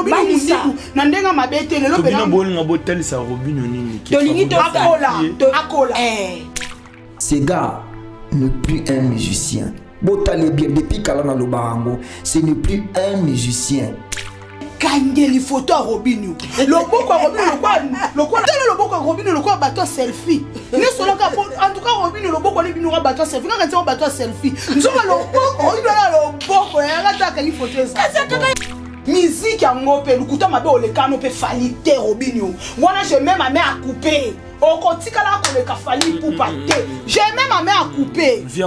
Robino Mundibu na ndenge mabe te lelo bino bolinga botalisa Robino nini? Tolingi akola akola. Ce gars n'est plus un musicien. Botale bien depuis kala na loba yango, ce n'est plus un musicien. Kangeli photo ya Robinio, loboko ya Robinio lokola lokola, tala loboko ya Robinio lokola bato ya selfie nyonso olaka. En tout cas Robinio, loboko ali bino bato ya selfie kaka ntiango bato ya selfie, nzoka loboko Robinio na loboko yanga ta akangi photo eza miziki yango mpe lokuta mabe olekano mpe Fally te. Robinio wana, je mets ma main à couper, okotikala koleka Fally Ipupa te. Je mets ma main à couper te,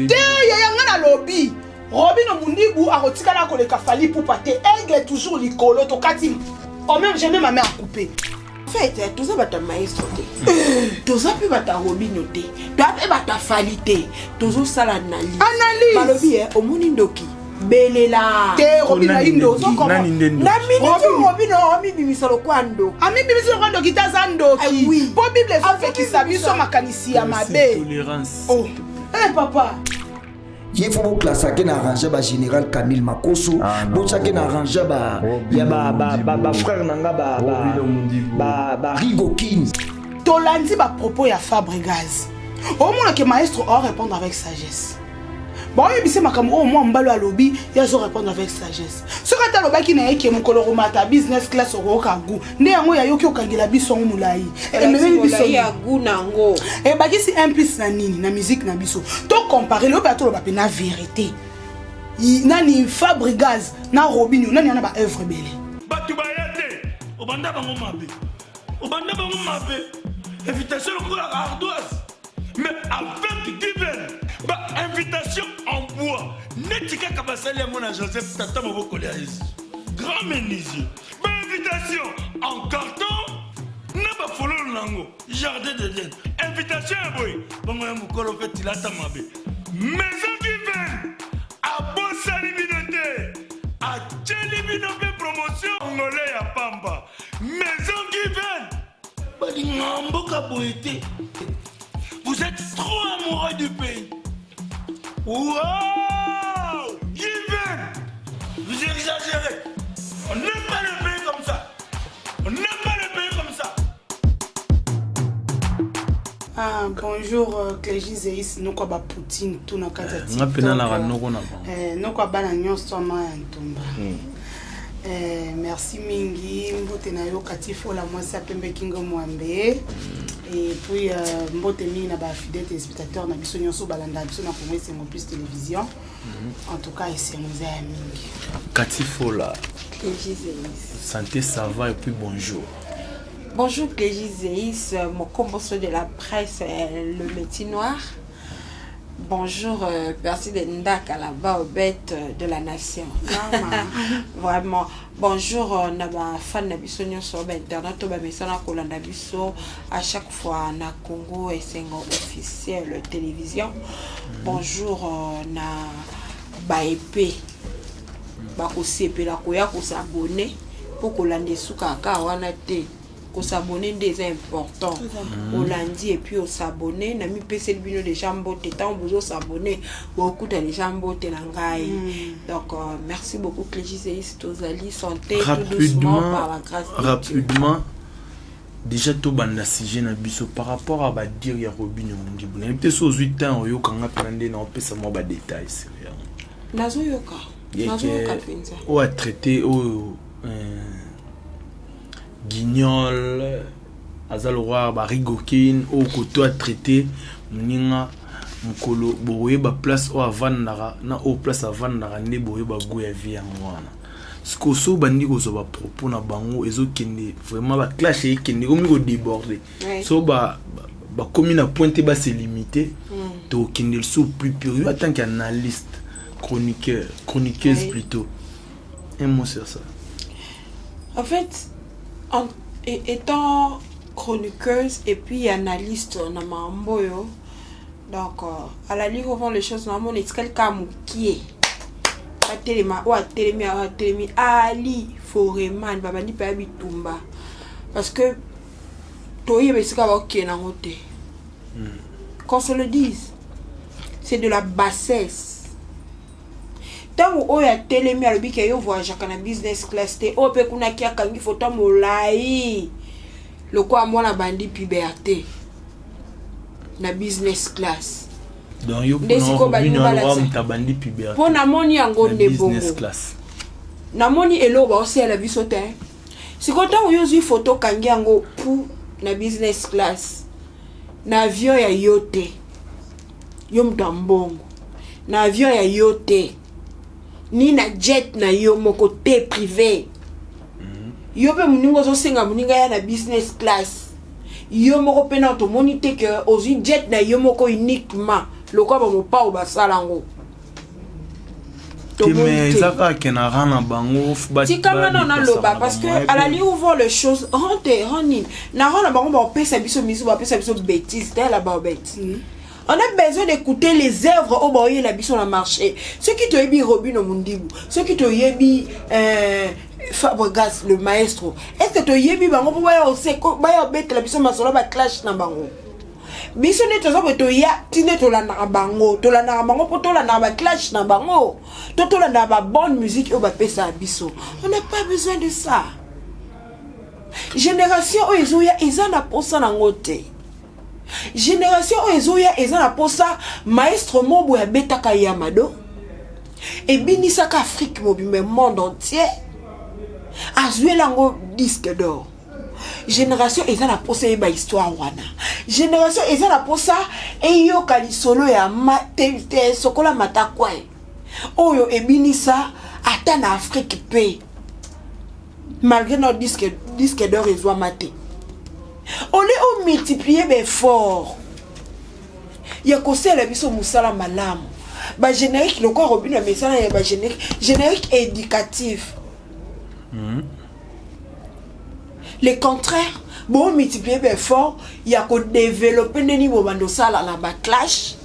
yaya nga nalobi Robino Mundibu akotikala koleka Fally Ipupa te. Aigle toujours likolo, tokati quand même, je mets ma main à couper. En fait, toza bato ya maestro te, toza mpe bato ya Robino te, toza mpe bato ya Fally te, tozosala analyse. Balobi omoni ndoki belela. Te, Robino ayi ndoki. Na miniti Robino amibimisa lokwa ndoki. Amibimisa lokwa ndoki te, aza ndoki mpo Bible ezopekisa biso makanisi ya mabe. Oh. Eh, papa. Ye fo boklasake na arrange ba général Camille Makoso, botiake na arrange ya bafrère na nga ba Rigo Kin. Tolandi bapropos ya Fabregas, omonake maestro o répondre avec sagesse. Baoyebisa makambo oyo mwa mobali alobi, ye azo répondre avec sagesse. Soki ata alobaki na ye ke mokolo komata business class okoyoka gu nde yango yayoki okangela biso yango molai, ememeli biso ebakisi un plus na nini na musique na biso. Tocompare lelo mpe toloba mpe na vérité, nani Fabregas na Robinio, nani yana baœuvre ebele? Bato baya te, obanda bango mabe, obanda bango mabe, invitation lokola ardoise, mais avec Given, bainvitation en bois neti kaka basali yango na Joseph, tata mobokoli ya Yesu, grand menuisier, bainvitation en carton na bafololo nango, jardin d'Eden, invitation ya boye bongo ya mokolo mpe tilata mabe. Maison Given abosani bino te, atieli bino mpe promotion ngole ya pamba. Maison Given balinga mboka boye te. Vous êtes trop amoureux du pays. Wow, Given, vous exagérez. On n'aime pas le pays comme ça, on n'aime pas le pays comme ça. Ah, bonjour Clégie Zeis, noko ba Poutine tout na kati ya. Nga mpe nalaka noko na bango. Noko bana nyonso ama ya ntumba. Merci mingi, mbote na yo Kati Fola, mwasi ya pembe, Kingo Mwambe. Et puis mbote mingi na bafidèle téléspectateur na biso nyonso balanda biso na Congo Esengo Plus Télévision. En tout cas esengo eza ya mingi. Kati Fola, santé ça va? Et puis bonjour. Bonjour Clégie Zeis, mon comboso de la presse, le métier noir. Bonjour Percy de Ndaka là-bas au bête de la nation. Vraiment. Bonjour na ba fan na biso nyonso ba internet ba mesana kolanda biso à chaque fois na Congo Esengo officiel télévision. Bonjour na ba épée bakosepela koya kos'abonner mpo kolanda esuka kaka wana te. Kos'abonner nde eza important. Olandi et puis os'abonner na mipeseli bino déjà mbote. Ntango bozos'abonner, bokuta déjà mbote na ngai. Donc merci beaucoup Clégie Zeis, tozali santé tout doucement par la grâce de Dieu. Rapidement déjà tobanda sujet na biso par rapport à badire ya Robino Mondibu. Nayebi te so ozwi temps oyokanga mpena nde na opesa mwa badetail sur yango. Nazoyoka, nazoyoka mpenza. Oyo atraité oyo guignol aza lokwa barigokin, oyo koto atraité moninga mokolo bokoyeba place oyo avandaka na oyo place avandaka nde boyeba goût ya vie yango wana. Sikoyo so obandi kozwa bapropos na bango, ezokende vraiment baclash, ekende ekomi kodéborde. So bakomi na point te base limité, tokende lisusu plus pire. Yo en tant qu'analyste, chroniqueur, chroniqueuse plutôt, un mot sur ça. En fait, étant chroniqueuse et puis analyste na makambo oyo, donc à la ligue avant les choses, namona etikali kaka mokie batelema. Oyo atelemi awa, atelemi Ali Foreman, babandi mpe ya bitumba parce que toyeba esika bakokende yango te. Qu'on se le dise, c'est de la bassesse. Ntango oyo atelemi alobi ke yo voyageaka na business class te, oyo mpe kuna ki akangi foto ya molai lokola mwana bandi puberté na business class. Donc yo Nde sikoyo balingi balakisa. Abandi puberté. Mpo namoni yango na nde business bongo class. Namoni eloko baosalela biso te. Sikoyo ntango yo ozwi foto, okangi yango pu na business class, na avion ya yo te, yo moto ya mbongo, na avion ya yo te, ni na jet na yo moko te privé, yo mpe moninga ozosenga moninga ya na business class, yo moko mpe na tomoni te ke ozwi jet na yo moko uniquement lokola bamopao basala yango. Te, Tomoni mais te. eza kaka ke na rang na bango Tikanga na naloba badéplasaka na parce que bamoyen à la ebele. ligne où vont les choses, rend te rend nini na rang na bango, baopesa biso misu, baopesa biso bêtise te la baobete. On a besoin d'écouter les œuvres oyo baoyela biso na marché. Soki toyebi Robino Mundibu, soki toyebi Fabregas le maestro, est ce que toyebi bango mpo baya obetela biso masolo, baclash na bango? Biso nde toza boye, toya ti nde tolandaka bango, tolandaka bango mpo tolandaka baclash na bango to tolandaka babonne musique oyo bapesaka biso. On n'a pas besoin de ça. Génération oyo ezoya eza na posa nango te. Génération oyo ezoya eza na posa maestro mo boye abetaka yamado, ebinisaka Afrique mobimba, monde entier, azwela yango disque d'or. Génération eza na posa eyeba histoire wana. Génération eza na posa eyoka lisolo ya ma, te, te, sokola matakwe oyo ebinisa ata na Afrique mpe, malgré no disque d'or ezwama te. Au lieu omultiplier baeffort ya kosalela biso mosala malamu, bagénérique lokola Robino ya misala ya bagénérique, générique éducatif, le contraire, bomultiplier baeffort ya kodévelopper ndeni bobanda osala na baclash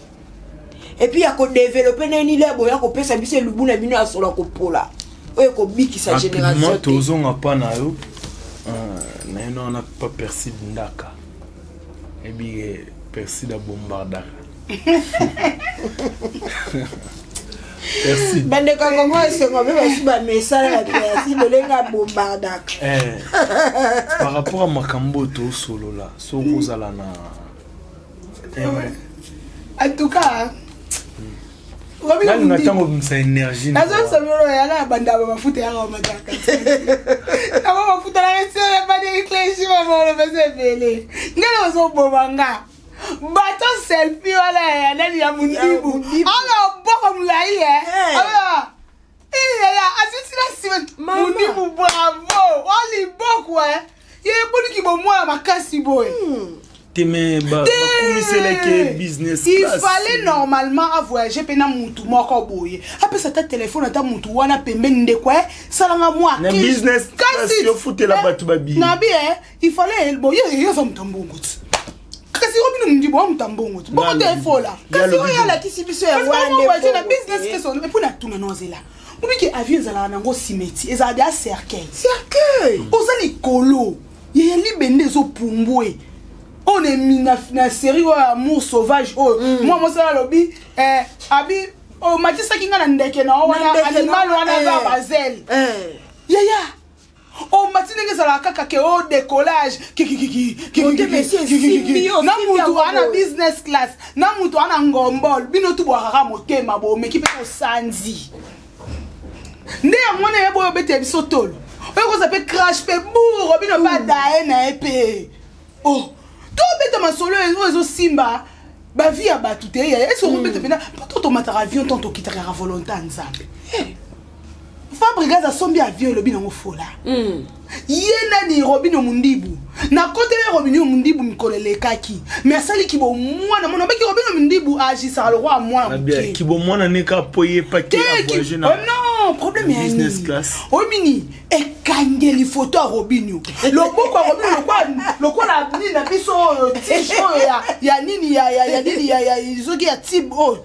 et puis ya kodévelopper ndeni le boya kopesa biso elubu na bino ya solo kopola oyo ekobikisa Rapidement, génération te. Tozonga mpa na yo, na ye wana pa Perside Ndaka, ebi Perside abombardaka Perside. Bandeko ya Kongo esengo mpe basi bamesala ya Persi lolenge abombardaka. Par rapport à makambo oyo tosolola, soki ozala na En tout cas, nalinga ntango obimisa énergie na nazobisa bino yanga ya bandaba mafuta yanga omataka yango mafuta nanga esele bandeki clégi mamolo pesa ebele. Ngai na bazoboma nga bato selfie wana ya nani, ya Mundibu. Mundibu. Ana loboko molai e yaya asisi na nsima. Mama. Mundibu, bravo wa liboko e ye eboniki bomwana makasi boye. Te, me bakumiselaki business Il class. fallait normalement avoyager mpe na mutu moko boye, apesa ata telefone, ata mutu wana pembeni, ndeko e salanga mwa Na business class, yofutela bato babili. Nabi e il fallait bo ye ye aza moto ya mbongo ti, kasi yo bino Mundibu wa moto ya mbongo ti bongo te efola. Kasi oyo alakisi biso yango wana nde Voyage na bongo business te. class et puis natuna na ozela obiki avion ezalaka nango simeti, ezalaka deya cercueil. Cercueil. Oza likolo yeye libende ezopumbwe oyo na série oyo Amour sauvage oyo mwa mosala alobi abi omatisaki nga na ndeke na yo wana ndeke na animal yo, wana aza bazele. Yaya omati ndenge ezalaka kaka ke o décollage kikikiki. Motema esi esimbi yo, Na osimbi mutu yango wana boye. Business class na mutu wana ngombol, bino tu bwakaka motema bomeki mpe osanzi nde yango wana ye boyo obetela biso tolo oyo koza mpe crash mpe bouro bino mpe adaye na ye mpe oh tobeta masolo oyo ezosimba bavie ya bato te. Yaya esi okobeta mpena mpo to tomataka avion to tokitaka ya volonté ya Nzambe. Fabregas asombi avion, elobi nango fola. Ye nani? Robino Mundibu. Nakoteli Robino Mundibu mikolo elekaki, mais asaliki bomwana mwana obeki. Robino Mundibu agisaka lokwa ya mwana moke. Kibomwana ne kaka po yepaki Te, avoyage na oh non, problème ya business nini? class. Oyebi ekangeli foto ya Robinio, loboko ya Robinio lokola nini na biso oyo, tige oyo ya nini ya nini ya soki ya tibe oyo.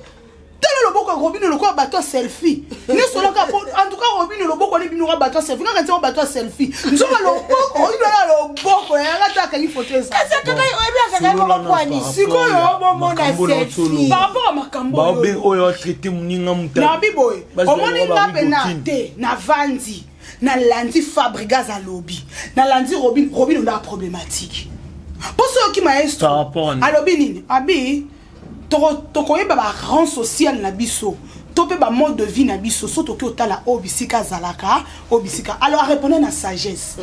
Tala loboko ya Robinio lokola bato ya selfie nyonso laka. En tout cas, Robinio loboko wana ebino bato ya selfie kaka ntiango bato ya selfie nzoka loboko Robinio na loboko yanga ta akangi foto eza. Kasi akaka oyebi akaka Solola moko na kwani par Sikoyo, rapport ya bomona makambo na selfie. otolo. Par rapport à makambo. makambo Baobe oyo atraite moninga moto. Nabi boye, omoni nga mpena te, navandi, nalandi Fabrigas alobi, nalandi Robin. Robin onda problématique mpo soki maestro Par rapport à- alobi nini, abi tokoyeba barang social na biso to mpe bamode de vie na biso. So toki otala oyo bisika azalaka, oyo bisika, alors arépondre na sagesse.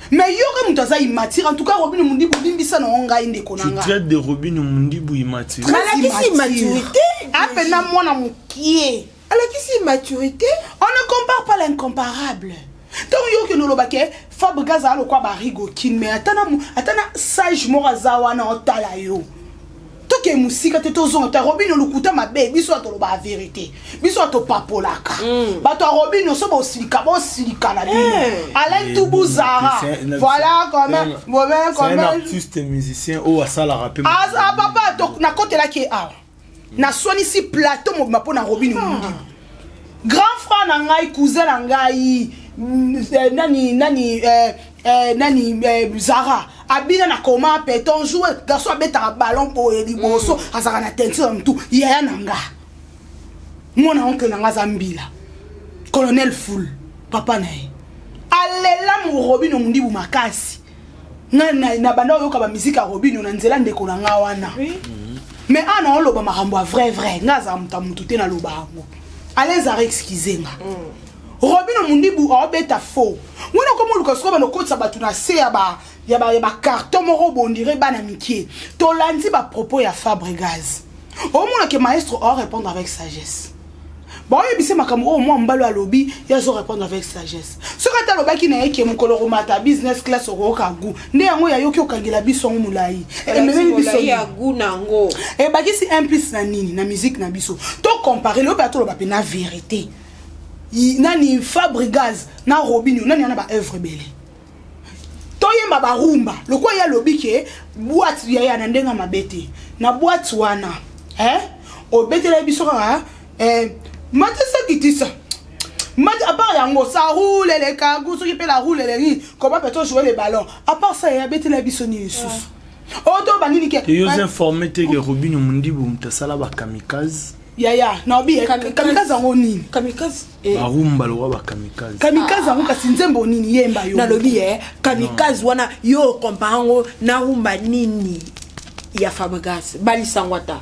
Mais yoka, moto aza immature. En tout cas, Robin Mundibu, limbisa na ngai, ndeko na Tu nga. traites de Robin Mundibu immature? Très Alakisi immaturité. Apena mwana mokie. Alakisi immaturité. On ne compare pas l'incomparable. Ntango yo okende olobake Fabrigas azala lokwa barigokin, mais ata na sage moko aza wana otala yo. Toke mosika te, tozonga ta Robino, lokuta mabe. Biso tolobaka vérité, biso topapolaka bato ya Robino. So bosilika, bosilika na bino. Alain Tubu Zara, voilà quand même. C'est un artiste musicien oyo asalaka mpe. Ah, papa, nakotelaki ye awa, naswanisi plateau mobima mpo na Robino Mundibu, grand frère na ngai, cousin na ngai, nani, Zara abina na koma peton joueur, garçon abetaka ballon boye liboso, azalaka na teinture ya motu. Yaya na nga, mwana oncle na nga aza mbila, colonel Foul, papa na ye alela mo Robino Mundibu makasi. Ngai na banda oyoka bamiziki ya Robino na nzela ndeko na nga wana. Mais awa na oloba makambo ya vrai vrai, nga azala moto ya motu te, naloba yango. Alezara, excuse nga. Robino Mundibu aobeta faux wana, okoma oluka sikoyo bana okotisa bato na se ya bacarton moko bondire bana mike. Tolandi bapropos ya Fabregas, omonake maestro aorépondre avec sagesse. Baoyebisa makambo oyo mwa mobali alobi, ye azorépondre avec sagesse. Soki ata alobaki na ye ke mokolo komata business class okoyoka gu nde yango yayoki, okangela biso yango molai, ememeli biso Molai ya gu nango. Ebakisi un plus na nini na musique na biso? Tocompare lelo mpe atoloba mpe na vérité. Nani Fabrigas na Robinio, nani ana baœuvre ebele? Toyemba barumba lokwa ye alobi ke boîte yaya na ndenge ya mabe te. Na boîte wana, eh? Obetela biso kaka, eh, matisa kitisa mati. À part yango, ça roule les kangous, soki mpe la roule eleki, comment peut-on jouer les ballons? À part ça, ye abetela biso nini lisusu oyo to banini ke? Te, yo oza informé te ke Robino Mundibu moto asala bakamikaze? Yaya, naobi. Kamikaze. Kamikaze yango nini? Kamikaze, eh. Barumba lokwa bakamikaze. Kamikaze yango kasi nzembo nini yemba yo? Nalobi ye kamikaze wana, yo okompare yango na rumba nini ya Fabrigas? Balisango ata.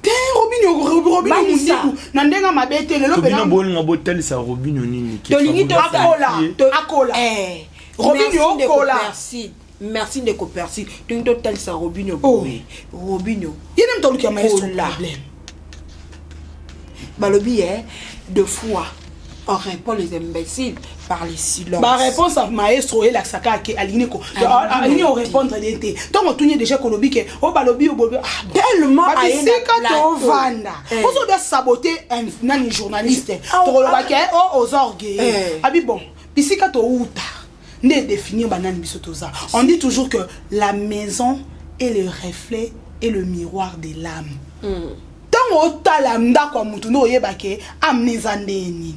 Te, Robino, Robino Balisa. Mundibu na ndenge ya mabe te lelo. To bino mpena bolinga botalisa Robino nini ke Tolingi Fabregas akola. atie? Akola. Eh, Robinho merci ndeko okola. Percy. Merci ndeko Percy. Tolingi totalisa Robino Oh. boye, Robino Ye nde moto aluki ya maestro Kola. problème. Balobi ye deux fois, on répond les imbéciles par les silences. Baréponse ya maestro oyelakisaka ake alingi ko Alingi alingi te. orépondre ye te. Ntongo otuni ye déjà, kolobi ke oyo balobi yo bolobi, ah, bon. Tellement aye na Babisika plateau. tovanda, Eh. ozobi asabote nani, journaliste. Ah, Tokolobaka ah. o oza orgueilleux. Eh. Abi bon, bisika touta nde définir banani biso toza. On dit toujours que la maison est le reflet et le miroir de l'âme. Ntango otala ndako ya motu nde oyebake âme eza nde nini.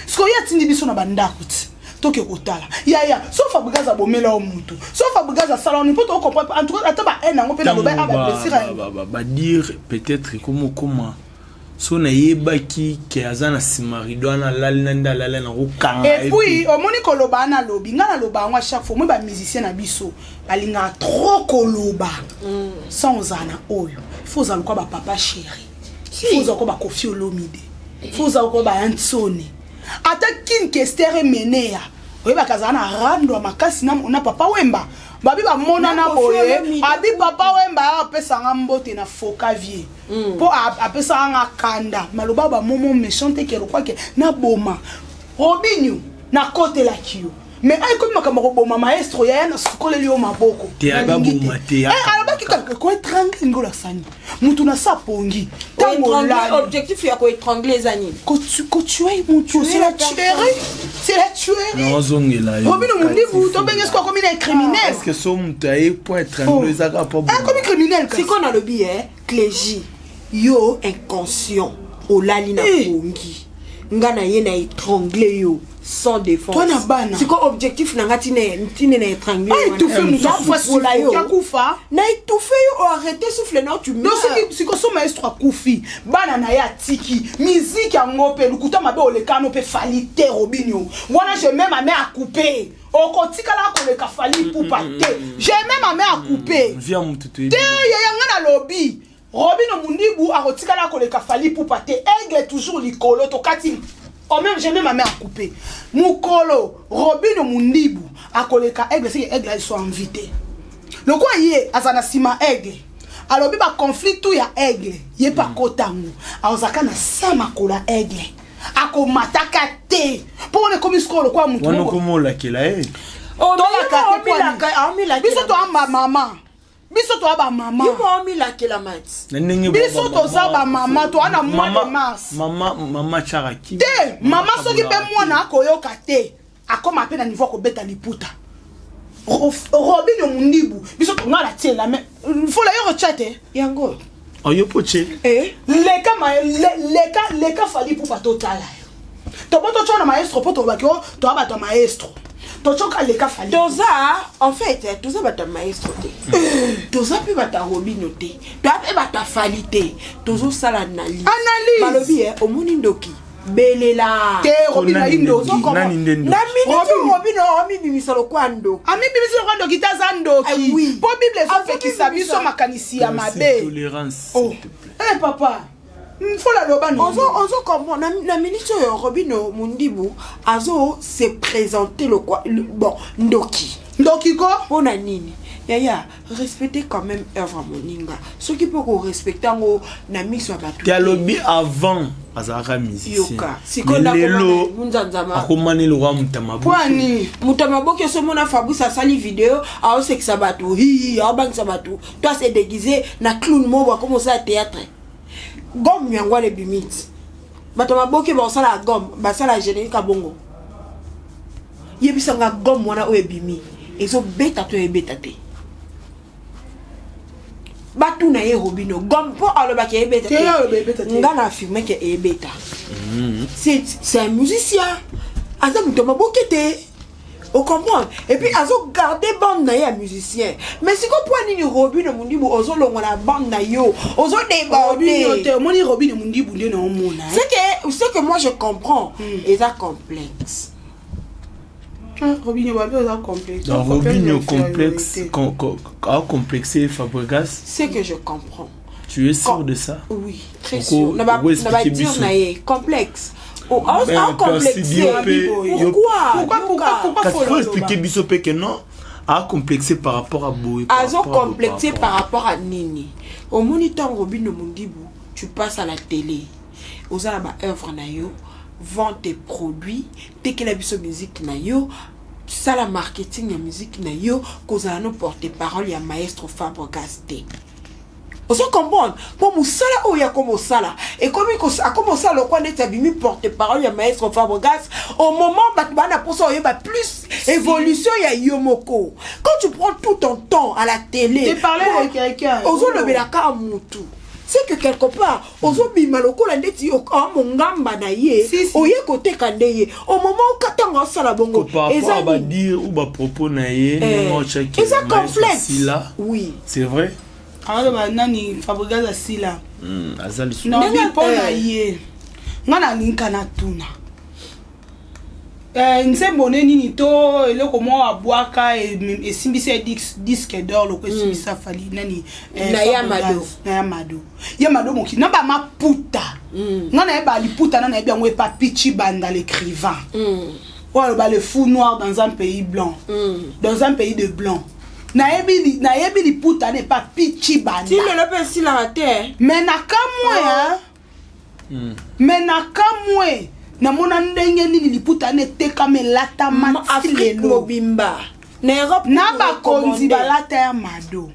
Sikoyo ye atindi biso na bandako ti toke kotala yaya. So Fabrigas abomela yo motu, so Fabrigas asala oni mpo tocomprendre. En tout cas, ata bahaine yango mpe naloba a bablessure. Badire peut-être ekoma okoma so nayebaki ke aza na nsima rideau wana, alali na nde alali na kokanga. Et puis omoni koloba wana, alobi, ngai naloba yango à chaque fois, moi bamusicien na biso balingaka trop koloba sans ozala na oyo. Il faut ozala lokwa bapapa chéri, il faut ozala lokwa bakofi Olomide, il faut ozala lokwa bayansone, ata Kin Kester Emeneya. Oyebaka azala na rando ya makasi na Papa Wemba. Babi bamonana Na Koffi boye. Olomide. Abi Papa Wemba apesanga mbote na foka vie mpo apesaka nga kanda maloba bamomo méchant te ke lokwake naboma Robinio, nakotelaki yo. Mais ayekomi makambo ya koboma maestro, yaya, nasukoleli yo maboko. Te, Nalingi ababoma te, Eh, alobaki kaka koétrangle lingi olakisani mutu na sa pongi ntango Koétrangle, olali. Objectif ya koétrangle eza nini? Kotuer mutu, c'est la la personne. tuerie, c'est la tuerie. Naozongela yo. Robino Mundibu, tobenge soki akomi na criminel. Est ce que so moto aye po étrangle ezaka po? Akomi criminel kasi. Sikoyo nalobi ye, Clégi, yo inconscient, olali na Eh. pongi. Nga na ye na étrangle yo sans défense. Toi na bana. Siko objectif na nga tine tine na étrangle. Ah, étouffer mutu akufa yo. Akufa. Na étouffer yo arrêter souffle na tu meurs. Donc siko so maestro akufi, bana na ye atiki, musique yango pe lukuta mabe olekano pe Fally te Robinho. Wana je mets ma main à couper. Okotikala koleka Fally Ipupa te. Je mets ma main à couper. Viens mutu te. Te yaya nga na lobi. Robino Mundibu akotikala koleka Fally Ipupa te. Aigle toujours likolo tokati. Oh même je mets ma main à couper. Mukolo Robino Mundibu akoleka Aigle c'est que Aigle ils sont invités. Lokwa ye azana sima Aigle. Alobi ba conflit tout ya Aigle ye pa kotango. Azaka na sama kola Aigle. Akomataka te. Po on est comme score lokwa mutu. Wana komolakela ye. Oh, Tolaka te. Biso to amba mama. Biso toza bamama. Yo omilakela mati. Na ndenge biso toza bamama toza na mois de mars. Mama mama charaki. Te mama soki mpe mwana akoyoka te akoma mpe na niveau akobeta liputa. Robinho Mundibu biso nga na tiela mais fola yo kotya te. Yango. Oyo poche. Eh. Leka ma leka leka Fally Ipupa totala yo. Tobo totya na maestro po tolobaki o toza bato ya maestro. Tochoka leka Fally. Toza en fait toza bato ya maestro te. Toza mpe bato ya Robinho te. Toza mpe bato ya Fally te. Tozosala analyse. Analyse. Balobi eh omoni ndoki. Belela. Te Robinho ayi ndoki. Nani nde ndoki? Na miniti Robinho amibimisa lokola ndoki. Amibimisa lokola ndoki te aza ndoki. Oui. Po Bible ezopekisa biso makanisi ya mabe. Tolérance. Oh. Eh papa. Mfola loba no. Ozo comprendre na minute oyo Robinho Mundibu azo se présenter le quoi bon ndoki. Ndoki ko? Pona nini? Yaya, respectez quand même œuvre moninga. Soki pe ko respecter ngo na miso ya bato. Te alobi avant azalaka musicien. Yoka. Sikoyo na lelo munzanzama. akomani lokwa moto ya maboke. Pwani. Moto ya maboke so mona Fabrice asali video aosekisa bato, hi aobangisa bato, to ase déguiser na clown moko akoma osala théâtre. Gomme yango wana ebimiti. Bato ya maboke baosala gomme, basala générique ya bongo. Yebisanga gomme wana oyo ebimi ezobeta to ebeta te. Batuna ye Robinho gomme mpo alobaki ebeta te. Nga na affirme ke ebeta. C'est un musicien. Aza moto ya maboke te. On comprend. Et puis azo garder bande na ye ya musicien. Mais siko po nini Robinho Mundibu ozo longola bande na yo, ozo déborder. Te omoni Robinho Mundibu nde na omona. C'est que moi je comprends. Eza complexe. Robinho babi oza complexe. Donc Robinho complexe, a complexé Fabregas. C'est que je comprends. Tu es sûr de ça? Oui, très sûr. Na ba dire na ye complexe. Oh, complexé. Pourquoi? Pourquoi faut expliquer biso pe que non a complexé par rapport à Boye. Azo complexé par rapport à nini? Omoni tango Robinho Mundibu, tu passes à la télé. Oza ba œuvre na yo, vends tes produits, tekela biso musique na yo, sala marketing ya musique na yo, kozala no porte-parole ya maestro Fabregas te. Ozo comprendre? Po musala oyo ya komo sala et comme a komo sala lokwa neti abimi porte-parole ya maestro Fabregas au moment bato bana posa oyeba plus évolution ya yo moko. Quand tu prends tout ton temps à la télé, tu parlais avec quelqu'un, ozo lobela ka mutu. C'est que quelque part ozo bima lokola ndeti mongamba na ye, oye koteka nde ye. Au moment où katanga osala bongo, eza ba dire ou ba propos na ye, eza complexe. Oui. C'est vrai. Alors ba nani Fabregas asila. Azali su. Na bi pona ye. Nga na linka na tuna. Nzembo ne nini to eloko moko abwaka esimbisa disque d'or loko esimbisa Fally nani na ya Mado. Na ya Mado. Ya Mado moki na ba maputa. Nga na yeba liputa na na yebi yango epa Pichi Banda l'écrivain. Oyo ba le fou noir dans un pays blanc. Dans un pays de blanc. Nayebi liputa ne pa Pichi Banda. Ti lelo pe sila te. Mais na kamwe hein. Mais na kamwe namona ndenge nini liputa ne tekama elatama ti lelo. Mobimba. Na Europe na bakonzi balata ya Mado.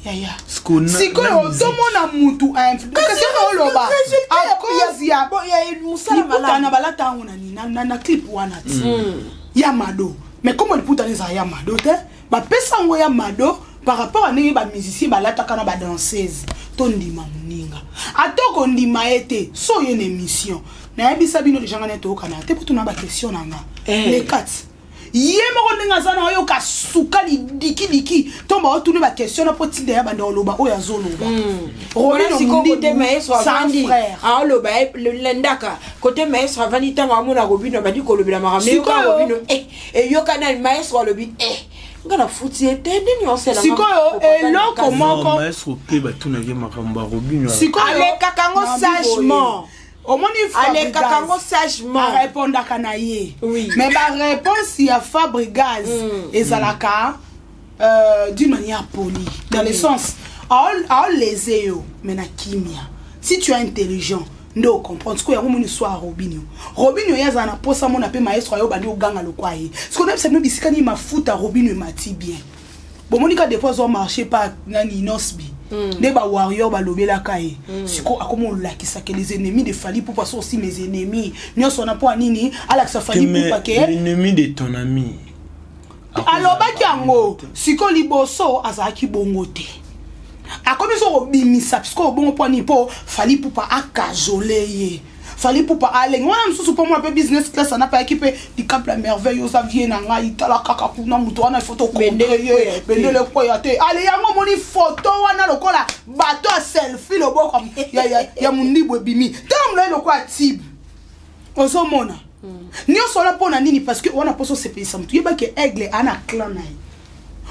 Yaya. Sikoyo tomona mutu a influence. Kasi oloba à cause ya liputa na balata yango na na clip wana ti. Ya Mado. Mais comment liputa neza ya Mado te? Ba pesa ngo ya Mado par rapport à ndenge ba musicien balataka na ba danseuse. To ndima muninga. Atoko ndima ete so ye na émission. Nayebisa bino deja, nga na toyokana te, po tuna baquestion na nga. Eh. Le 4, ye moko ndenge aza na oyoka suka lidikidiki ntongo baotuni baquestion na mpo tinda ya banda oloba oyo azoloba. Wana sikoyo kote maestro Sans avandi frère. aoloba lendaka kote maestro avandi, ntango amona Robino abandi kolobela makambo, eyoka. Sikoyo- Robino eyoka nani? Maestro alobi nga nafuti ye te, nini osela? Sikoyo, eloko moko- Maestro mpe batunaki makambo ya Robino. Sikoyo Alekaka yango na sagement. boye. Omoni, Alekaka yango sagement. Arépondaka na ye. Mais baréponse ya Fabrigaz ezalaka d'une manière polie, dans le sens aolese yo, mais na kimia. Si tu es intelligent nde ocomprendre. Sikoyo yango moni so ya Robinio, Robinio ye azala na posa mona mpe maestro ayo bandi oganga lokwa ye. Sikoyo nayebisa bino bisika nini mafuta Robinio emati bien. Bomoni ka des fois azwa marché pa nani, Nosbi, nde bawarrior balobelaka ye. Sikoyo akoma olakisaka les ennemis de Fally Ipupa sont aussi mes ennemis. Nyonso wana mpo anini? Alakisa Fally Ipupa ke l'ennemi de ton ami. Alobaki yango. Sikoyo liboso azalaki bongo te, akomi so kobimisa sikoyo bongo mpo ani? Mpo Fally Ipupa akajole ye, Fally Ipupa alenge wana mosusu mpo mona mpe business class ana mpe ayaki mpe Dicap la Merveille. Oza vie na ngai, tala kaka kuna moto wana, ifo tokontre ye, bendele ekweya te. Ale yango omoni foto wana lokola bato ya selfie, loboko ya mondibu ebimi, tala molai lokola tibe. Ozomona nyonso wana mpo na nini? Parce que wana mposo osepelisa motu. Yebaki Aigle ana clan na ye.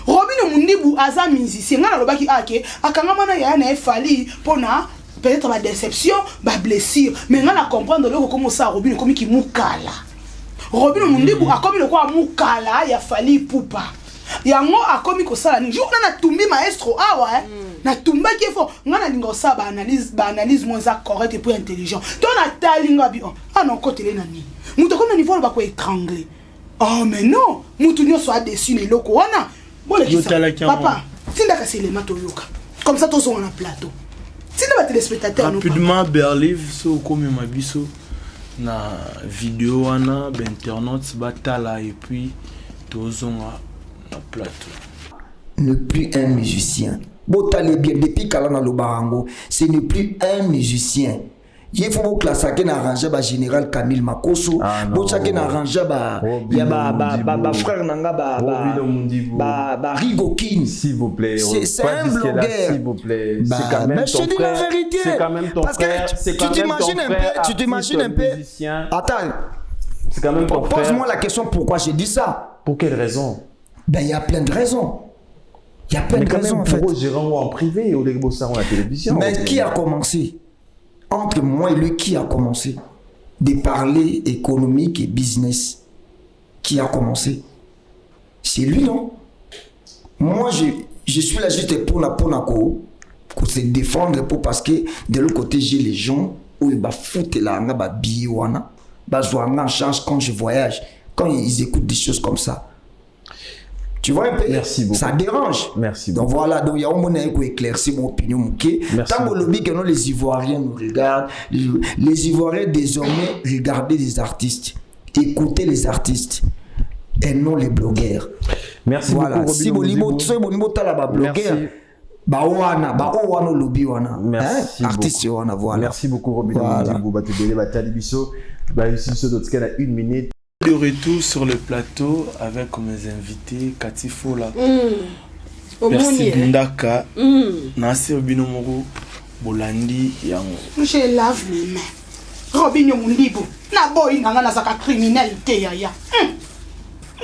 Robino Mundibu aza musicien. Ngai nalobaki ake akangama na yaya na ye Fally mpona peut-être badéception, bablessure, mais ngai na comprendre eloko komi osala Robino, ekomi kimukala. Robino Mundibu akomi lokola mukala ya Fally Ipupa. Yango akomi kosala nini? Jour wana natumbi maestro awa, eh? Natumbaki ye fo. Ngai nalinga kosala baanalyse, baanalyse mo eza correct et puis intelligent. To natali nga bi, oh, ah non, okotele na nini? Moto akomi na niveau aloba koétrangle. Oh, mais non, mutu nyonso adesu na eloko wana. Bolekisa. Yotalaki yango. Papa, tindaka selema toyoka, comme ça tozonga na plateau. Tinda batelespectateur no. Rapidement, Berlive, so okomema biso na video wana, bainternaute batala et puis tozonga na plateau. Ne plus un musicien. Botali bien, depuis kala nalobaka yango, ce n'est plus un musicien. Ye fo boklasake na arrange bagénéral Camille Makoso. Ah, non. Botiake na arrange ba Robino ya Mundibu. bafrère na nga Robino Mundibu. ba Rigokin. S'il vous plaît, C'est pas un jusque-là, blogueur. s'il vous plaît. Bah, C'est quand même mais je ton te dis la frère. vérité. C'est quand même ton Parce que frère. tu C'est quand tu même ton t'imagines un frère, peu, tu t'imagines un artiste, peu. musicien. Attends, C'est quand même ton frère. pose-moi la question pourquoi j'ai dit ça. Pour quelle raison? Ben, il y a plein de raisons. Il y a plein Mais de quand raisons même, en fait. pour gérer en privé au à la télévision. Mais qui a commencé? Entre moi et lui, qui a commencé de parler économique et business? Qui a commencé? C'est lui, non? Moi, je suis là juste pour se défendre, parce que de l'autre côté, j'ai les gens où ils foutent là, ba billet wana, ba en charge quand je voyage, quand ils écoutent des choses comme ça. Tu vois un peu? Merci beaucoup. Ça dérange. Merci Donc beaucoup. voilà, donc il y a un moment qui éclaircir mon opinion. Ok. Merci Tant que beaucoup. lobby que non, les Ivoiriens nous regardent, les Ivoiriens désormais regardez les artistes, écoutez les artistes et non les blogueurs. Merci Voilà. beaucoup, Si Robino bolingo, Mundibu. so bolingo tala ba blogueur, Merci. ba wana, ba o wana lobby wana. Merci Hein? Artiste beaucoup. wana, voilà. Merci beaucoup, Robino Voilà. Mundibu. Bato ebele batali biso. Bah, ici, biso na une minute. De retour sur le plateau avec mes invités Kati Fola, Omoni, Merci eh? Ndaka nasi bino moko bolandi yango. Je lave mes mains. Robinio Mundibu, naboyi na nga, nazalaka criminel te yaya.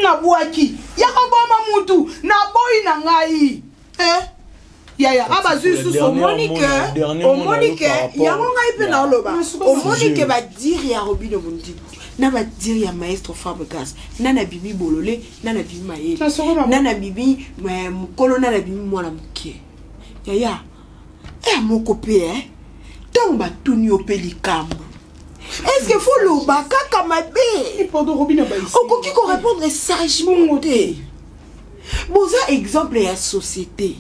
Nabwaki ya koboma mutu, naboyi na ngai, eh? Yaya abazwi susu. Omoni ke, omoni ke yango ngai mpe naoloba, omoni ke badire ya Robino Mundibu na badire ya maestro Fabregas, nana bimi bolole, nana bimi mayele, nana bimi mokolo, nana bimi mwana moke. Yaya eya moko mpe e ntango batuni yo mpe likambo, est ce que faut loba kaka mabe? Pardon, Robino baisi. Okoki korépondre sagement te. Boza exemple ya société.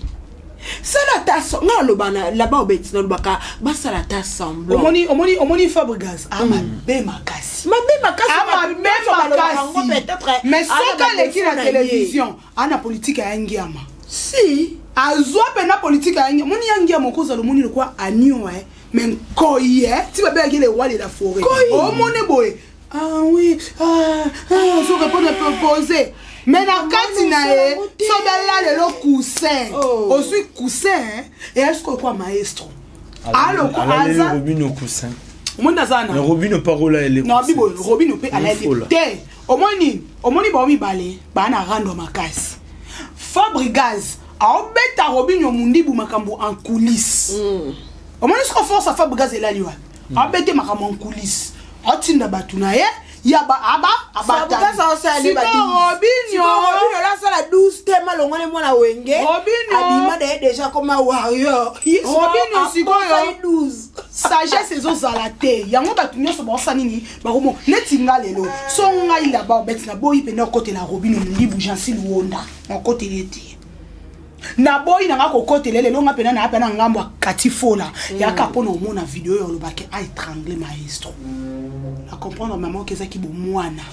Sala ata nga naloba là-bas, obeti nalobaka basala ata semblant. Omoni, omoni, omoni Fabregas amabe makasi. Mabe makasi. Amabe makasi, mais soki aleki na télévision, ana politike ya ngiama. Si. Azwa mpena politike ya ngiama. Omoni ya ngiama, okozala omoni lokwa anio e. Mais nkoyi eh, ti babengaki le roi de la forêt. Omoni boye. Ah oui, ah, ah, ozo répondre proposer. Mais na kati na ye, soki alala lelo coussin. Oh. Ozwi coussin, hein, et est-ce que quoi maestro? Aloko alaleli aza Robino coussin. Omoni aza na Mais Robino parola ele. Na bibo Robino mpe alali Fola. te. Omoni, omoni bango mibale baa na rando makasi. Fabrigaz aobeta Robino Mundibu makambo en coulisse. Omoni siko force ya Fabrigaz elali wapi? Abete makambo en coulisse, atinda bato na ye ya ba aba Fabricas aosala nde ba abatani. 12. Robinho Robinho asala 12 te malongwane mwana wenge. Robinho. Abima daye déjà comme warrior. Robinho sikoyo. Asali 12. Sagesse ezozala te. Yango bato nyonso baosala nini? Bakomo neti nga lelo so ngai laba obeti naboyi mpena okotela Robino Mondibu Jansi Luonda, nakotela ye te, naboyi nanga kokotela lelo. Nga mpena naya mpena ngambo ya Kati Fola yaka mpona omona video oyo olobaki aétrangle maestro. Na comprendre mama oke ezaki bomwana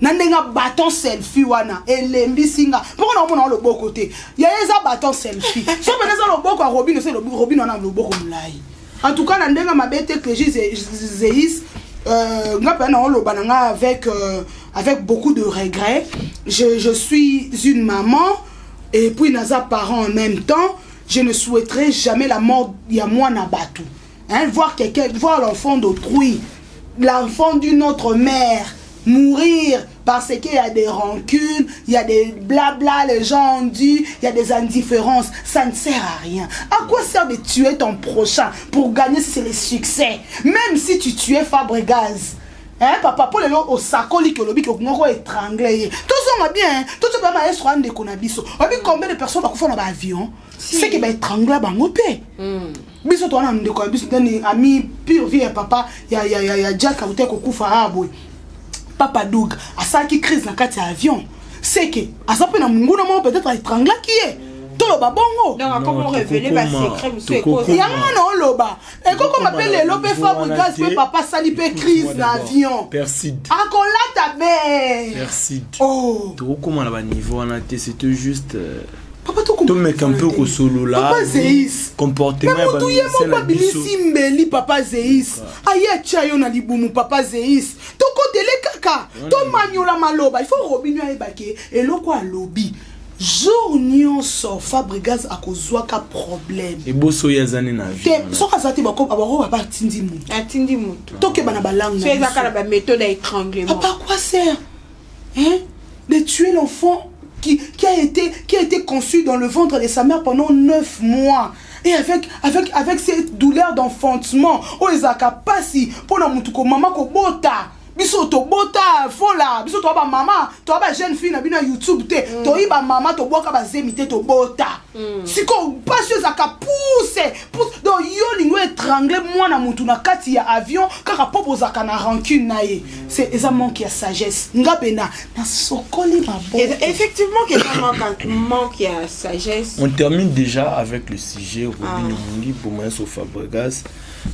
na ndenge baton selfie wana elembisi nga mpoko na omona wa loboko te. Yaya eza baton selfie so pene eza loboko ya Robino se Robino wana loboko molai. En tout cas, na ndenge mabe te, Clégi Zeis, nga mpe na oloba na nga avec beaucoup de regret. Je suis une maman et puis naza parent en même temps. Je ne souhaiterais jamais la mort ya mwana bato, hein, voir quelqu'un, voir l'enfant d'autrui, l'enfant d'une autre mère mourir parce qu'il y a des rancunes, il y a des blabla, les gens ont dit, il y a des indifférences. Ça ne sert à rien. À quoi sert de tuer ton prochain pour gagner si c'est le succès? Même si tu tuais Fabregas, hein, papa, pour lelo osakoli ke olobi ke moko étranglé ye. Tozonga bien, tozo ba maestro ndeko na biso. Obi combien de personnes bakufa na ba avion? C'est que ba étranglé bango pe. Biso towana ndeko ya biso ndeni ami pure vie ya papa ya Jack auta kokufa a boye. Papa Doug asalaki crise na kati ya avion. C'est que aza mpe na monguna moko peut-être aétranglaki ye. Toloba bongo. Donc akoma révéler ba secret mosusu tokokoma. ekoza. Yango wana oloba ekokoma mpe lelo mpe Fabrigas mpe papa asali mpe crise na avion. Perside. Akolata be. Perside. Oh. Tokokoma na baniveau wana te, c'était juste Papa, tokoma tomeka mpe kosolola Papa Zeis. comportement Me ya motu ye bamusicien moko na biso. abilisi mbeli. Papa Zeis aye atia yo na libumu. Papa Zeis, tokotele kaka tomanyola maloba. Il faut Robino ayebake eloko alobi jour nyonso Fabrigas akozwaka problème. Eboso oyo aza nde na vie Te wana. Soki aza te, bako batindi motu. Atindi motu. Tokeba na balangue So na eza kaka na biso. baméthode ya étranglement. Papa, à quoi sert, hein, de tuer l'enfant qui a été conçu dans le ventre de sa mère pendant 9 mois et avec cette douleur d'enfantement oyo ezalaka pasi mpona motu komama kobota? Biso tobota fola, biso toya bamama, toya bajeune fille na bino ya YouTube te, toyi bamama, tobwaka bazemi te, tobota. Sikoyo mpasi oyo ezalaka pousse pousse. Donc yo olingi étrangle mwana motu na kati ya avion kaka mpo bozalaka na rancune na ye, c'est eza manque ya sagesse. Nga mpena nasokoli maboko. Effectivement que eza manque ya sagesse. On termine déjà avec le sujet Robino ah. Mungi Bomaso Fabregas.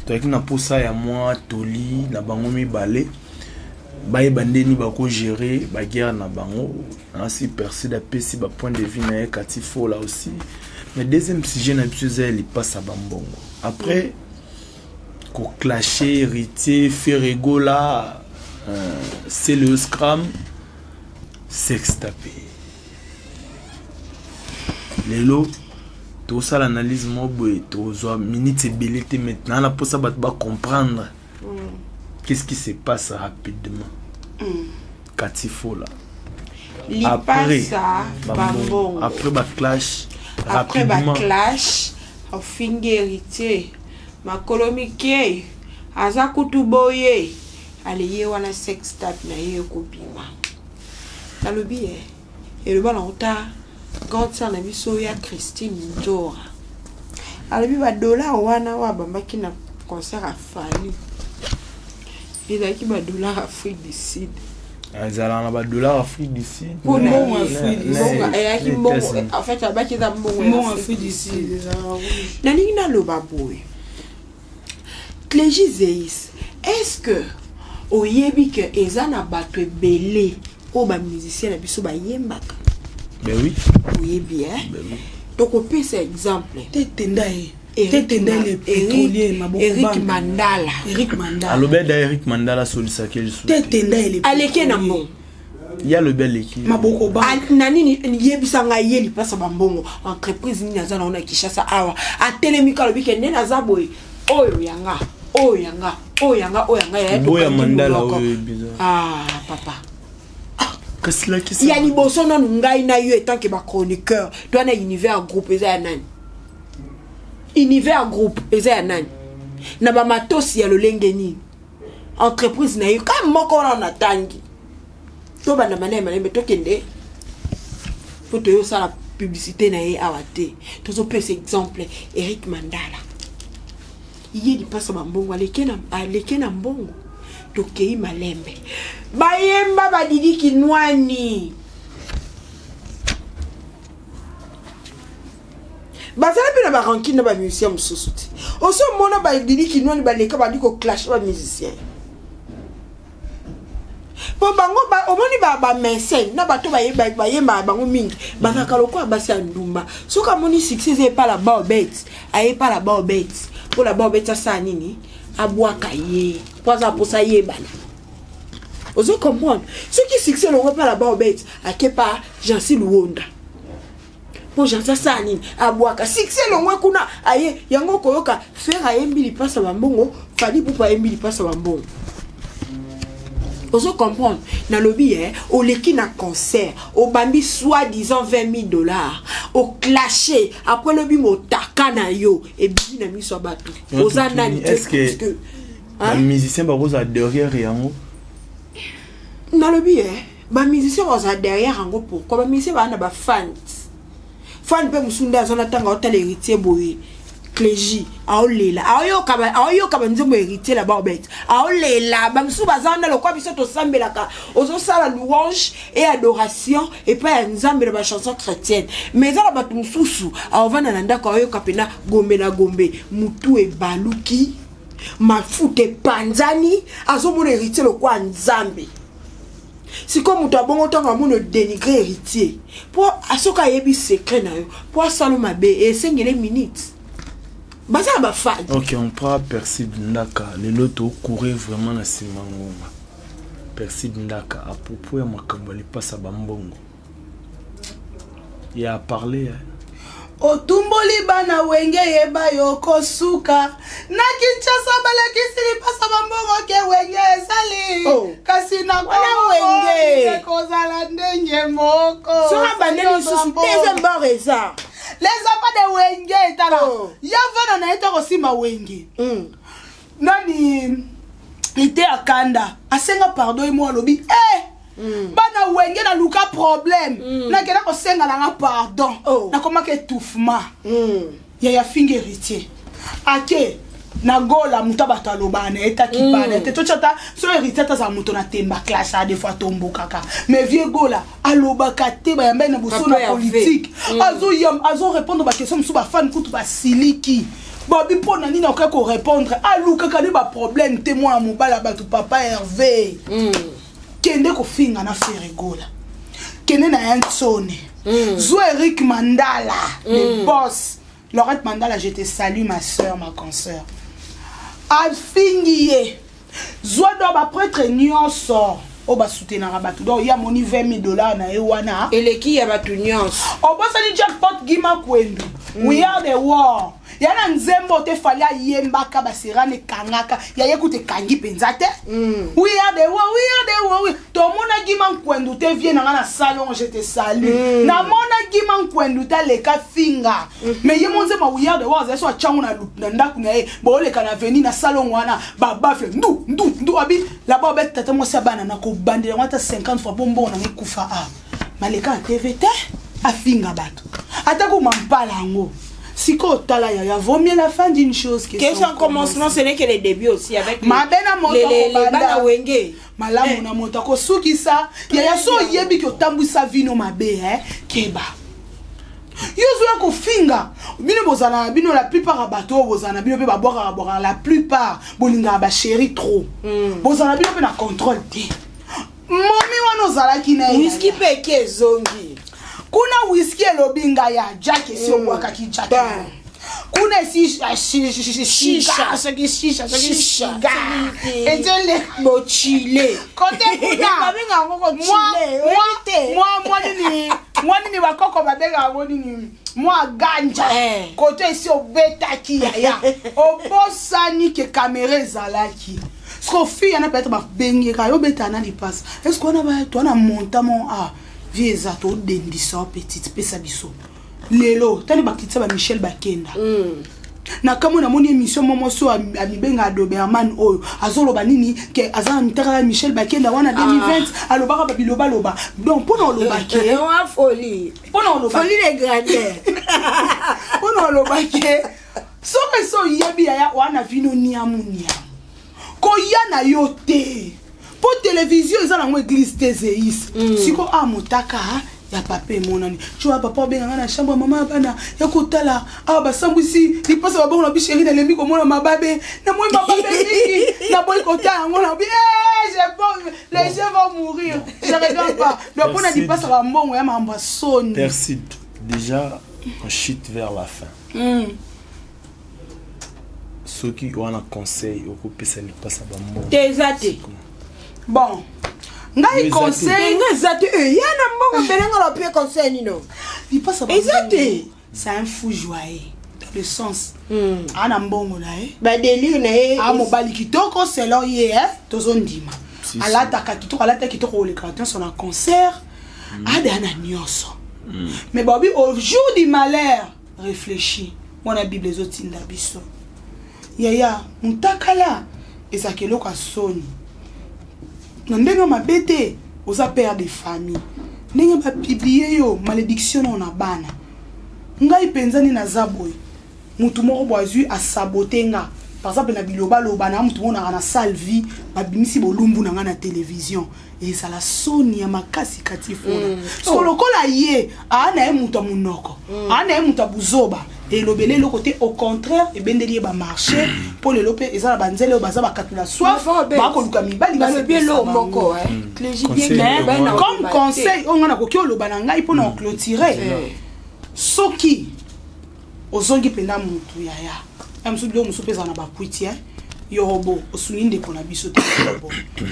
Toyaki na posa ya mwa toli na bango mibale, bayeba ndeni bakogérer baguerre na bango. Nasi Perside apesi bapoint de vue na ye, Kati Fola aussi. Mais deuxième sujet na biso eza ya lipasa bambongo après koclasher Héritier Ferre Gola, c'est le scram sextape. Lelo tosala analyse moko boye, tozwa minute ebele te. Maintenant na mposa bato bacomprendre qu'est-ce qui se passe rapidement. Kati Fola, après Lipasa bambongo après baclash après rapidement. Baclash, ofingi Héritier makolo mike, aza kutu boye ale ye wana sextape na ye ekobima. Nalobi ye eloba nango ta grande sœur na biso ya Christine Nzora, alobi badollar wana oyo abambaki na concert ya Fally ezalaki badollar Afrique du Sud. Ezalaka na badollar Afrique du Sud. Mpona Mbongo ye, Afrique du mbongo Sud. eyaki mbongo, en fait abaki eza mbongo ya Mbongo Afrique Afrique du Sud ezalaka rouge. Nalingi naloba boye, Clégi Zeis, est ce que oyebi ke eza na bato ebele oyo bamusicien na biso bayembaka? Ben oui. Oyebi, eh? Ben oui. Tokopesa exemple. Te tenda ye. Eric Mandala. Eric Mandala. Alobi da Eric Mandala asolisaki ye lisusu. Tete Ndele. Aleki na mbongo. Ye alobi aleki. Maboko ba. Na nini yebisa ngai ye lipasa ba mbongo entreprise nini aza na ona Kinshasa awa atelemi ka alobi ke nde naza boye oyo yanga oyo yanga oyo yanga oyo yanga ya Boya Mandala oyo bizarre. Ah papa. Kasi lakisa. Ya liboso nanu ngai na yo etant que ba chroniqueur toi na univers groupe eza ya nani? Univers groupe eza ya nani? Na ba matosi ya lolenge nini? Entreprise na ye ka moko wana natangi. Tobanda malembe malembe tokende po toyosala publicité na ye awa te. Tozopesa exemple Eric Mandala. Ye lipasa ba mbongo aleke na aleke na mbongo. Tokei malembe. Bayemba badidi kinwani. Bazala mpe na ba rancune na ba musicien mosusu te. Osi omona ba Didi Kinwani baleka bandi ko clasher ba musicien. Po bango ba, omoni ba ba mécène na bato bayeba bayemba bango mingi bazalaka lokola basi ya ndumba. Soki amoni succès eza epa la baobet, aye epa la baobet mpo la baobet asala nini? Abwaka ye mpo aza mposa ayebana. Ozo comprendre? Soki succès elongo epa la baobet, ake pa Jancy Luwonda. Po Jancy asala nini? Abwaka succès elongwe kuna aye yango okoyoka Ferre ayembi lipasa ba mbongo, Fally Ipupa ayembi lipasa ba mbongo. Ozo comprendre? Nalobi eh, oleki na concert, obambi soit disant 20 000 dollars, o clasher, après lobi motaka na yo ebimi na miso ya bato. Oza nani? Est-ce que ba musiciens bakozala derrière yango? Nalobi eh, ba musiciens bazala derrière yango pourquoi? Ba musiciens baza na ba fans. Fan pe mosusu nde aza na ntango aotala héritier boye. Clégie aolela aoyoka ba aoyoka ba nzembo héritier la barbette aolela ba mosusu baza wana lokwa biso tosambelaka ozosala louange et adoration epai ya Nzambe na ba chanson chrétienne mais eza na bato mosusu aovanda na ndako aoyoka pena gombe na gombe mutu ebaluki mafuta epanzani azomona héritier lokwa Nzambe. Sikoyo moto ya bongo ntango amoni odenigre héritier mpo soki ayebi secret na yo mpo asala mabe esengele minute baza na bafan. Ok, on prend Perside Ndaka lelo tokure vraiment na nsima ngonga. Perside Ndaka à propos ya makambo ya lipasa bambongo ya parler. Otumboli bana wenge yeba yo kosuka na Kinshasa balakisi lipasa bambongo ke wenge ezali oh. Kasi na wana wenge kozala ndenge moko soka bandeli lisusu deuxième bord eza les enfants de wenge tala oh. Ya vana na ye to kosimba wenge nani ite akanda asenga pardon ye mo alobi eh bana wenge na luka problème nakenda kosenga nanga pardon Oh. nakomaka étouffement yaya finga héritier ake na gola moto bato alobaka na ye takipana te totya ta so héritier ata azala moto na temba classe a des fois tombokaka mais vieux gola alobaka te bayamba ye na boso na Papa Hervé. politique azo répondre baquestion mosusu bafane kutu basiliki babi mpo na nini akoki korépondre alukaka nde baproblème te mwana mobali ya bato papa Hervé kende kofinga na Ferregola kende na ya Nsone zwa Eric Mandala le boss Laurette Mandala, je te salue ma soeur, ma consoeur. Afingi ye zwa do baprêtre nyonso oyo basoutenaka bato donc ye amoni 20 000 dollars na ye wana eleki ya bato nyonso. Obosani jackpot Gima Kwendu we are the war ya na nzembo te Fally ayembaka baserane ekangaka ya ye kuta ekangi mpenza te. We are the war, we are the war, tomona Gima Nkwendu te vie na nga na salon je te salue namona Gima Nkwendu te aleka finga mais ye mo nzembo we are the war azali so atyango na ndako na ye booleka na veni na salon wana babafle ndu ndu ndu abi laba obeti tata mwasi ya bana nakobandela yango ata 50 fois mpo mbongo nanga ekufa a maleka na tv te afinga bato ata kuma mpala yango sikoyo tala yaya vaut mieux la fin d'une chose que Que son commencement, ce n'est que le début aussi avec Mabe na moto les akobanda. bana wenge. Malamu na moto akosukisa yaya so oyebi ke otambwisa vino mabe eh, keba yo ozoya kofinga bino bozala na bino la plupart ya bato oyo bozala na bino mpe babwakaka bwakaka la plupart bolingaka bachéri trop bozala na bino mpe na contrôle te momi wana ozalaki na ye Whisky yaya. mpe eke ezongi. Kuna whisky elobi ngai ya jack esi obwakaki jack. Ba. Kuna esi shisha, soki shisha, soki shiga ezole bochile kote kuna. Babenga yango kochile, oyebi te. Mwa nini, mwa nini, bakoko babenga yango nini, mwa ganja. Kote esi obetaki, yaya, obosani ke kamera ezalaki. Siko fille yana, peut-être babengeka yo, obetaka na lipasa. Est ce que wana bato wana monta mo a vie eza todendisa yo petite, pesa biso lelo tani bakitisa ba Michel Bakenda na kamwe. Namoni émission mo mwasi oyo amibenga Doberman oyo azoloba nini ke aza na mitaka ya Michel Bakenda wana 2020, alobaka babilobaloba. Donc mpona oloba ke Wa folie. Mpona oloba Folie de grandeur. Mpona oloba ke soki esi oyebi, yaya, wana vino niamu niamu, koya na yo te, mpo télévision eza nango église te. Zeis siko a motaka ya papa emonani tioa papa obenganga na chambre ya mama ya bana ya kotala awa, basambwisi lipasa babongo na bisheri. Nalembi komona mababe, namoi mababe mingi, naboyi kotala yango na bi. Les jeux vont mourir, je regarde pas. Donc mpona Merci. lipasa bambongo ya makambo ya soni. Merci. Déjà, on chute vers la fin. Soki wana conseil okopesa lipasa bambongo? Te, eza te. Bon, ngai Eza te. conseil Nga eza te. Ya na mbongo mbelenga na opie conseil nino? Lipasa Eza te. c'est un fou joyeux, dans le sens aa na mbongo na ye, Badélire na ye. Aa mobali kitoko selon ye, eh, tozondima. Si, si. Alataka kitoko, alata kitoko kolekaka nyonso na concert, adeya na nyonso. Mais babi au jour du malheur réfléchis. Wana Bible ezotinda biso, yaya, mutakala ezalaka eloko ya soni na ndenge mabe te. Oza père de famille, ndenge bapublier yo, malédiction nao na bana. Ngai mpenza nde naza boye, mutu moko bo azwi asabote nga, par exemple na bilobaloba na mutu moko naka na sale vie, babimisi bolumbu na nga na télévision, ezala soni ya makasi. Kati fona so lokola ye aa na ye moto ya monoko, aa na ye moto ya buzoba, elobeli eloko te. Au contraire, ebendeli ye bamarché, mpo lelo mpe eza na banzele oyo baza bakatula soif, bakoluka mibali. Balobi eloko moko. Comme conseil oyo ngai nakoki oloba na ngai mpona koclôturer, soki ozongi mpenza motu, yaya, ya mosusu, biloko mosusu mpe ezala na bakwiti. Yorobo, osungi ndeko na biso te. Yorobo,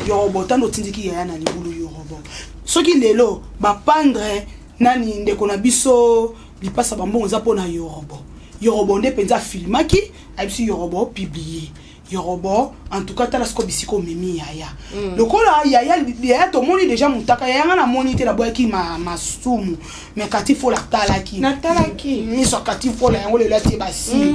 yorobo, tando otindiki yaya na libulu. Yorobo, soki lelo bapandre nani ndeko na biso lipasa bambongo, eza mpona yorobo. Yorobo nde mpenza afilmaki, ayebisi yorobo publie. Yorobo, en tout cas, tala siko bisika omemi yaya. Lokola yaya, yaya, tomoni déjà motaka yaya, nga namoni te, naboyaki masumu. Mais kati fola atalaki. Natalaki. Miso akati fola yango lelo atie basili.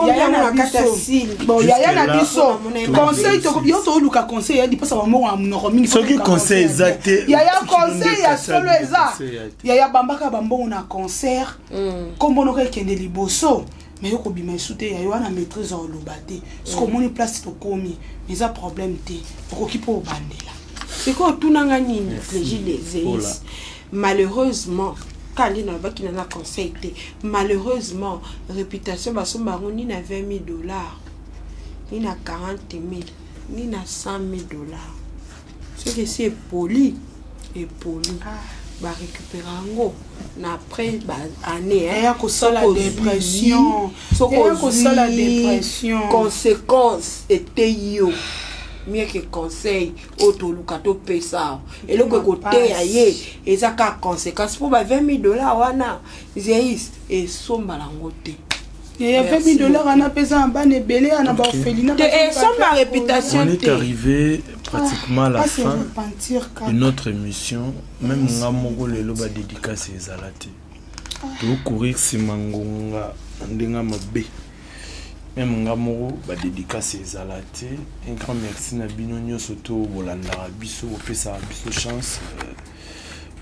Yaya na biso, bon, yaya na biso, conseil yo toluka conseil ya lipasa bambongo ya monoko mingi. Soki conseil eza te? Yaya, conseil ya solo eza, yaya, bambaka bambongo na concert, kombo noko ekende liboso. Mais yo kobima esu te, yayo wana maîtrise oloba te. Soki omoni place tokomi, eza problème te, okoki mpo obandela. Sikoyo otunanga nini, Clégie Zeis? Malheureusement, kandi nalobaki na conseil te. Malheureusement, réputation basomba yango ni na 20 000 $, ni na 40 000, ni na 100 000 $. Soki esi epoli, epoli, barécupéra yango na après baannée. Eya kosala dépression. Soki Eya kosala dépression. Conséquence eteyi yo mieux que conseil oyo toluka topesa awa. Eloko ekoteya ye eza kaka conséquence, mpo ba 20 000 $ wana, Zeis, esomba nango te. Ya 20 000 $ wana mpe eza na bana ebele ya na baorphelinat. Te, esomba réputation On est te. arrivé pratiquement à la Ah, se fin repentir kaka. de notre émission. Même nga moko lelo badédicace ezala te, tokourir nsima ngonga na ndenge mabe. Même nga moko badédicace ezala te. Un grand merci na bino nyonso to bolandaka biso, bopesaka biso chance.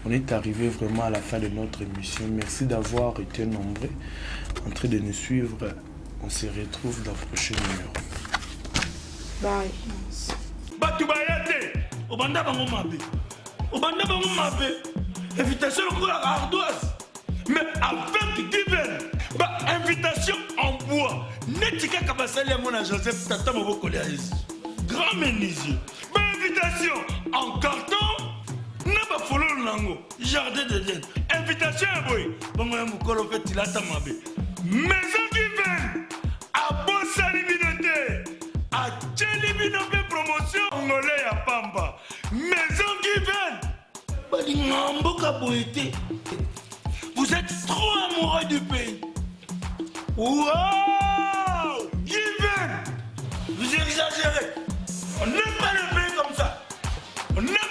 On est arrivé vraiment à la fin de notre émission. Merci d'avoir été nombreux en train de nous suivre. On se retrouve dans le prochain numéro. Bye. Bato baya te, obanda bango mabe, obanda bango mabe, invitation lokola ardoise, mais avec divin bainvitation en bois, neti kaka basali yango na Joseph, tata mobokoli ya Yesu, grand menuisier. Bainvitation en carton na bafololo nango, jardin d'Eden, invitation ya boye bongo ya mokolo mpe tilata mabe. Maison Given abosani bino te, atieli bino mpe promotion ngole ya pamba. Maison Given balingaka mboka boye te. Vous êtes trop amoureux du pays. Wow! Given! Vous exagérez. On n'aime pas le pays comme ça. On n'aime